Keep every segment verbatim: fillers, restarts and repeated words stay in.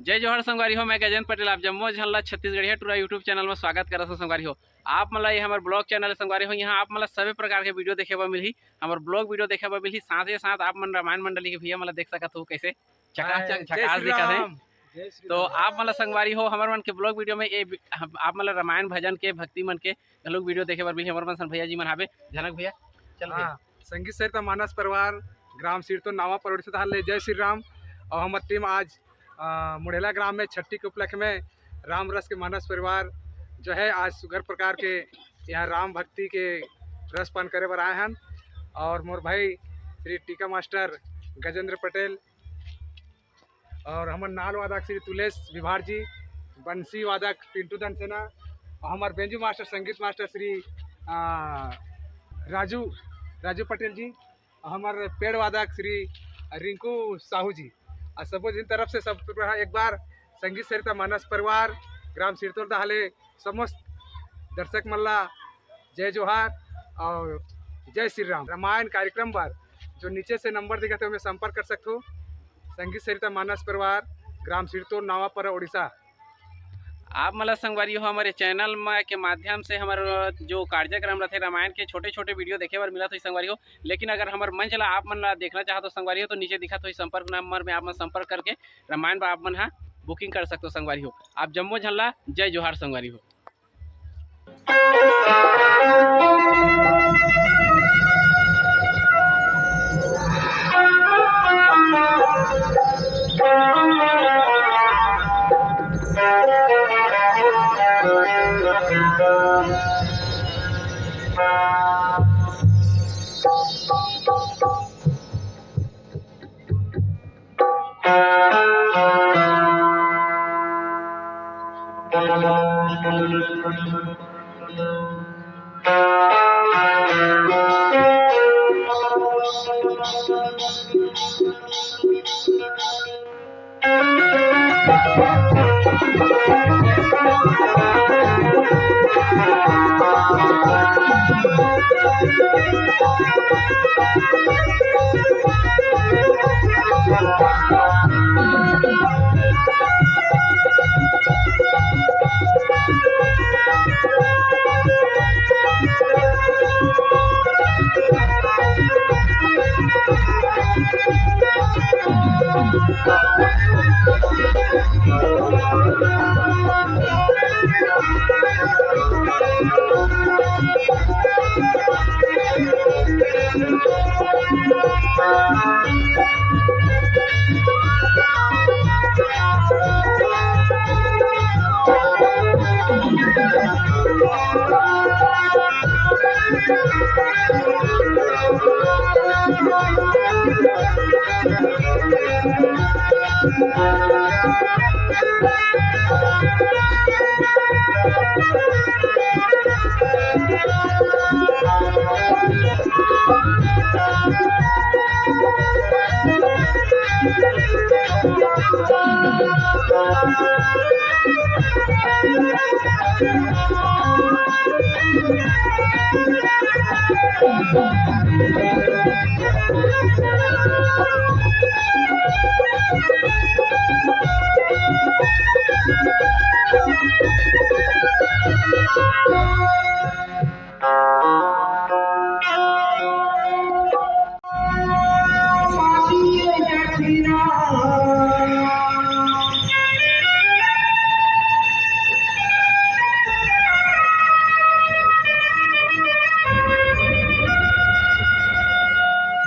जय जोहार संगवारी हो, मैं गजेंद्र पटेल, आप जम्मो झन ला छत्तीसगढ़िया टूरा YouTube चैनल में स्वागत करत हों संगवारी हो। आप मन ला ये हमर ब्लॉग चैनल हे संगवारी हो, यहाँ आप मन ला सभी प्रकार के वीडियो देखे बर मिलही, हमर ब्लॉग वीडियो देखे बर मिलही। साथ ही साथ आप मन रामायण मंडली के भैया मन ला देख सकत हो, कैसे चकाचक हाय, जय झकास श्री दिखत हे। राम। जय श्री तो राम। आप मन ला संगवारी हो, हमर मन के ब्लॉग वीडियो में ये भी-, हम, आप मन ला रामायण भजन के, भक्ति मन के घलोक वीडियो देखे बर मिलही। हमर मन सन भैया जी मन हावे, जनक भैया, चल भैया। हाँ, संगीत सरिता मानस परिवार, ग्राम सिरतोल, नावापर, उड़ीसा तहर ले जय श्री राम। और हमर टीम आज, अ, मुढ़ेला ग्राम में छठी के उपलक्ष्य में राम रस के मानस परिवार जो है, आज सुघर प्रकार के यहाँ राम भक्ति के रस पान करे बर आए हन। और मोर भाई श्री टीका मास्टर गजेंद्र पटेल, और हमर नाल वादक श्री तुलेश विभार जी, बंसी वादक पिंटू दनसेना, और हमर बेंजू मास्टर, संगीत मास्टर श्री, आ, राजू, राजू पटेल जी, और हमर पेड़ वादक श्री रिंकू साहू जी, और सबो जिन तरफ से सब एक बार संगीत सरिता मानस परिवार ग्राम सिरतोल तहर ले समस्त दर्शक मन ला जय जोहार और जय श्री राम। रामायण कार्यक्रम बर जो नीचे से नंबर दिखत हे, ओमे संपर्क कर सकथो। संगीत सरिता मानस परिवार, ग्राम सिरतोल, नावापर, उड़ीसा। आप मन ला संगवारी हो, हमर ये चैनल म के माध्यम से हमर जो कार्यक्रम रथे रामायण के, छोटे-छोटे वीडियो देखे बर मिलत होही संगवारी हो। लेकिन अगर हमर मंच ला आप मन ला देखना चाहत हो संगवारी हो, तो नीचे दिखत होही संपर्क नंबर में आप मन संपर्क करके रामायण बर आप मन हा बुकिंग कर सकत हो संगवारी हो। आप जम्मो झन ला जय जोहार संगवारी हो।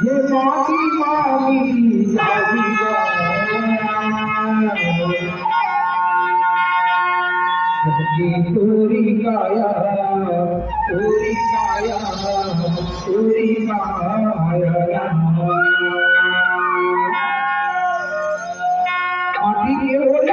ये माटी माटी जागी बा। सबकी पूरी काया, पूरी काया, पूरी काया। माटी के ओर